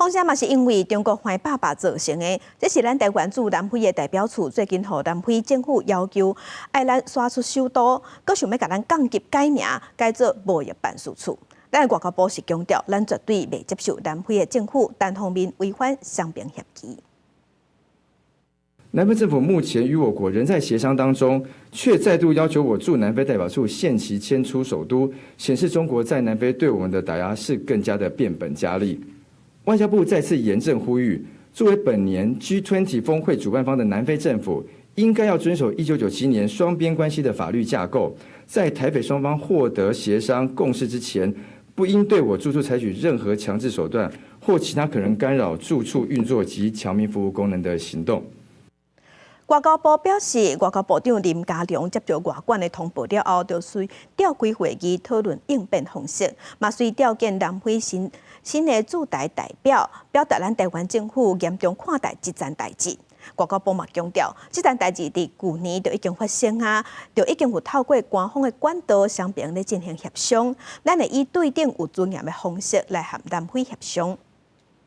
風聲嘛是因為中國歡爸爸造成的，這是咱台灣駐南非的代表處最近予南非政府要求，愛咱徙出首都，閣想欲共咱降級改名，改做貿易辦事處。咱外交部是強調，咱絕對袂接受南非的政府單方面違反雙邊協議。南非政府目前與我國仍在協商當中，卻再度要求我駐南非代表處限期遷出首都，顯示中國在南非對我們的打壓是更加的變本加厲。外交部再次嚴正呼籲，作為本年 G20 峰會主辦方的南非政府，應該要遵守1997年雙邊關係的法律架構，在台非雙方獲得協商共識之前，不應對我駐處採取任何強制手段或其他可能干擾駐處運作及僑民服務功能的行動。外交部表示，外交部長林佳龍接到外管的通報了後，就隨召開會議討論應變方式，嘛隨召見南非新新的駐台代表，表達咱台灣政府嚴重看待這件代誌。外交部嘛強調，這件代誌佇舊年就已經發生啊，就已經有透過官方的管道雙邊咧進行協商，咱會以對等有尊嚴的方式來和南非協商。